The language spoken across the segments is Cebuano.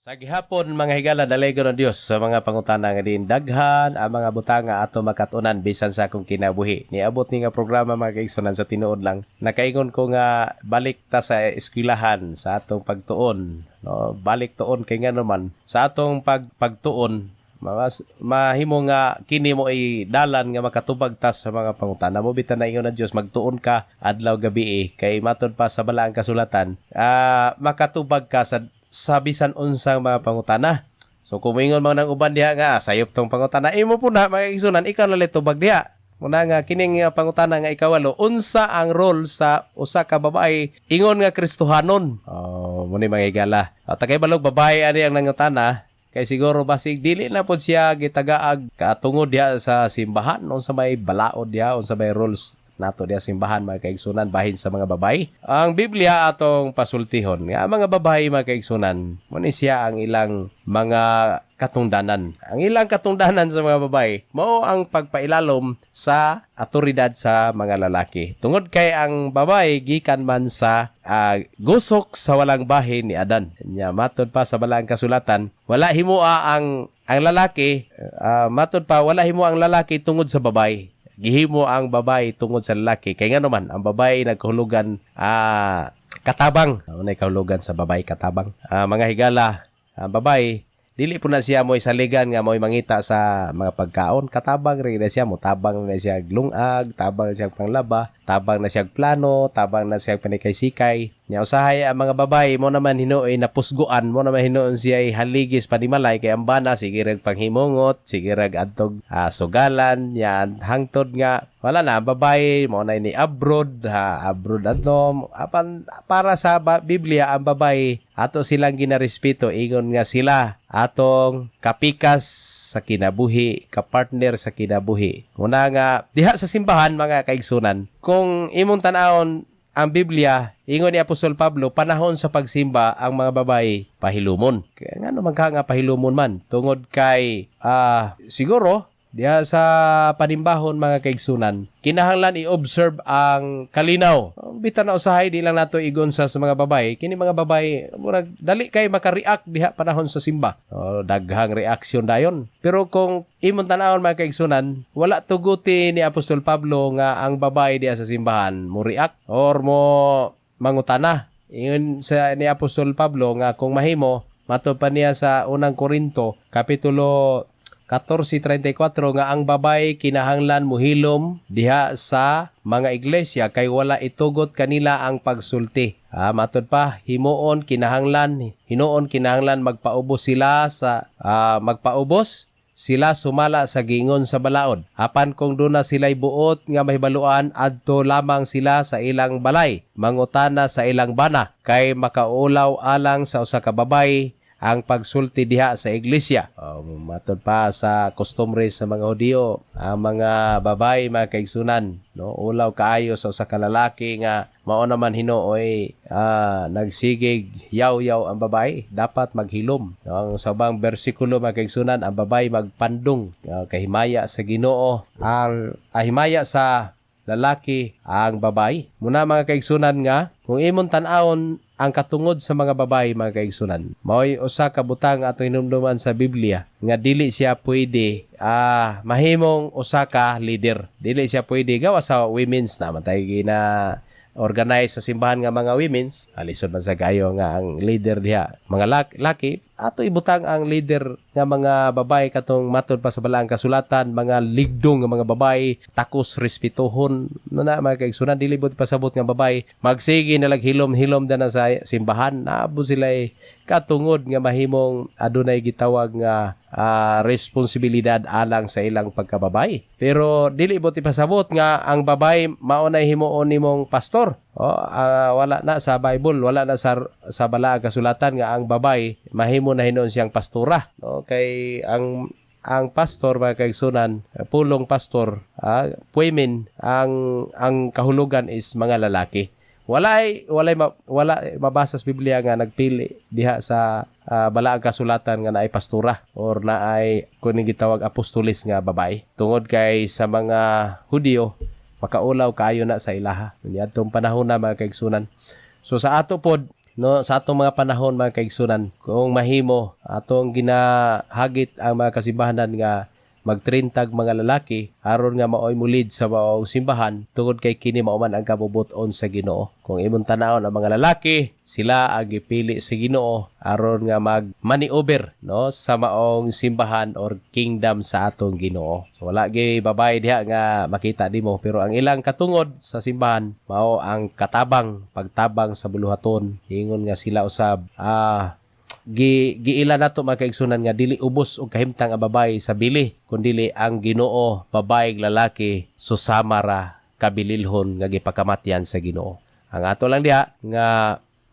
Sa gihapon, mga higala, dalaygon ng Dios sa mga pangutana nga diin daghan ang mga butanga ato makatunan bisan sa akong kinabuhi. Niabot ni nga programa, mga kaigsunan, sa tinuod lang, nakaingon ko nga balik ta sa eskwelahan sa atong pagtuon. No, balik tuon kay nga naman sa atong pagtuon mas mahimo nga kini mo ay dalan nga makatubag ta sa mga pangutana mo. Bitan na ingon ng Dios, magtuon ka adlaw gabi kay matod pa sa balaang kasulatan, makatubag ka sa bisan unsang mga pangutana. So kung moingon man ng uban diha nga, "Ah, sayop tong pangutana," imo po na, mga kaigsunan, ikaw na tubag diha. Muna nga kining nga pangutana nga ikawalo, unsa ang role sa usa ka babae ingon nga Kristohanon? Oh, muni, mga higala. O, tagay balog babae ani ang nangutana kay siguro basig dili na pod siya gitagaag katungod diha sa simbahan, unsa may balaod diha, unsa may roles nato diha simbahan, mga kaigsunan, bahin sa mga babae. Ang Biblia atong pasultihon nga ang mga babae, mga kaigsunan, mo ni siya ang ilang mga katungdanan. Ang ilang katungdanan sa mga babae mao ang pagpailalom sa atoridad sa mga lalaki. Tungod kay ang babae gikan man sa gusok sa walang bahin ni Adan. Nya matod pa sa balaang kasulatan, wala himoa ang lalaki, matod pa, wala himo ang lalaki tungod sa babae, gihimo ang babae tungod sa lalaki. Kay nga naman, ang babae nagkahulugan katabang. Ano kahulugan sa babae? Katabang. Mga higala, ang babae, dili po na siya mo'y saligan nga mo'y mangita sa mga pagkaon. Katabang rin na siya, motabang na siya lungag, tabang na siya panglaba, tabang na siya plano, tabang na siya panikay-sikay. Nya usahay ang mga babae mo naman hinuoy napusguan, mo naman hinuon siya ay haligis panimalay kay ang bana sige rag panghimungot, sige rag adtog sugalan, yan hangtod nga wala na ang babae mo na ni abroad ha, abroad adto. Apan para sa Biblia, ang babae ato silang ginarespeto, ingon nga sila atong kapikas sa kinabuhi, kapartner sa kinabuhi. Muna nga diha sa simbahan, mga kaigsunan, kung imong tan-awon ang Biblia, ingon ni Apostol Pablo, panahon sa pagsimba ang mga babae pahilumon. Kaya nga naman ka nga pahilumon man tungod kay siguro diha sa panimbahon, mga kaigsunan, kinahanglan i-observe ang kalinaw. Bitan na usahay di lang nato igonsa sa mga babae. Kini mga babae, murag dali kay maka-react diha panahon sa simba. O, daghang reaksyon dayon. Pero kung imong tan-awon, mga kaigsunan, wala tuguti ni Apostol Pablo nga ang babae diha sa simbahan mo react or mo mangutana. Ingon sa ni Apostol Pablo nga kung mahimo, mato pa niya sa Unang Korinto kapitulo 14:34 nga ang babae kinahanglan muhilom diha sa mga iglesia kay wala itugot kanila ang pagsulti. Matod pa, hinuon kinahanglan magpaubos sila sumala sa gingon sa balaod. Apan kung duna sila'y buot nga mahibaluan, adto lamang sila sa ilang balay, mangutana sa ilang bana, kay makaulaw alang sa usa ka babae ang pagsulti diha sa iglesia. Matod pa sa kostumbre sa mga Hudiyo, ang mga babae, mga kaigsunan, no, ulaw kaayo sa usa ka lalaki nga mao naman hinuoy nagsigig yaw-yaw ang babae, dapat maghilom. No, ang sa ubang bersikulo, mga kaigsunan, ang babae magpandong, kahimaya sa Ginoo ang himaya sa lalaki ang babae. Muna, mga kaigsunan, nga kung imong tan-awon ang katungod sa mga babae, mga kaigsunan, mao'y usa ka butang atong hinumduman sa Biblia nga dili siya pwede mahimong usa ka leader. Dili siya pwede gawa sa women's na man tay gina organize sa simbahan nga mga women's. Alisod man sa kayo nga ang leader diha mga laki. Ato ibutang ang leader nga mga babae katong matod pa sa balaang kasulatan, mga ligdong nga mga babae, takos respetuhon no na, mga kaigsunan. Dili bud pasabot nga babae magsige na hilom-hilom na sa simbahan. Naabo sila katungod nga mahimong adunay gitawag nga responsibilidad alang sa ilang pagkababae. Pero dili bud ipasabot nga ang babae mao nay himuon nimong pastor. Oh, wala na sa Bible, wala na sa balaang kasulatan nga ang babae mahimo na hinuon siyang pastora. No, kay ang pastor, mga kaigsunan, pulong pastor, women, ang kahulugan is mga lalaki. Walay mabasa sa Biblia nga nagpili diha sa balaang kasulatan nga naay pastora or naay kuning gitawag apostolis nga babae. Tungod kay sa mga Hudiyo, makaulaw kaayo na sa ilaha. Niadtong panahon na, mga kaigsunan. So sa ato pod, no, sa atong mga panahon, mga kaigsunan, kung mahimo atong ginahagit ang mga kasimbahanan nga magtrentag mga lalaki aron nga maoy mulid sa maong simbahan, tungod kay kini mao man ang kabubut-on sa Ginoo. Kung imong tanawon ang mga lalaki, sila ang gipili sa Ginoo aron nga mag maniober, no, sa maong simbahan or kingdom sa atong Ginoo. So wala gyud babae diha nga makita nimo, pero ang ilang katungod sa simbahan mao ang katabang, pagtabang sa buluhaton. Ingon nga sila usab gi giila nato, mga kaigsunan, nga dili ubos og kahimtang ang babae sa bili, kundili ang Ginoo, babae ug lalaki, susama ra kabililhon nga gipakamatyan sa Ginoo. Ang ato lang diha nga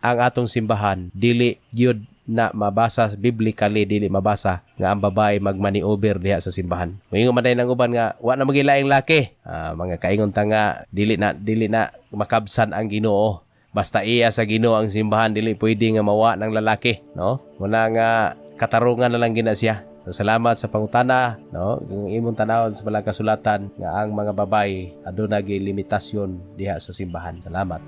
ang atong simbahan, dili gyud na mabasa biblically, dili mabasa nga ang babae magmaniober diha sa simbahan. Moingon man ng uban nga wa na magilaing laki. Mga kaingon ta nga dili na makabsan ang Ginoo. Basta iya sa Ginoo ang simbahan, dili pwede nga mawa ng lalaki, no? Muna nga katarungan na lang gina siya. So, salamat sa pangutana, no? Kung imong tanawon sa mga kasulatan nga ang mga babae aduna gyud limitasyon diha sa simbahan. Salamat.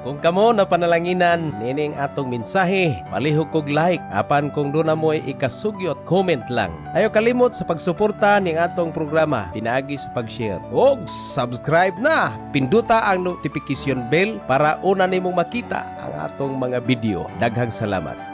Kung kamo na panalanginan nining atong mensahe, palihog kog like. Apan kung duna mo'y ikasugyot, comment lang. Ayaw kalimot sa pagsuporta ning atong programa pinaagi sa pag-share. Og subscribe na. Pinduta ang notification bell para una nimong makita ang atong mga video. Daghang salamat.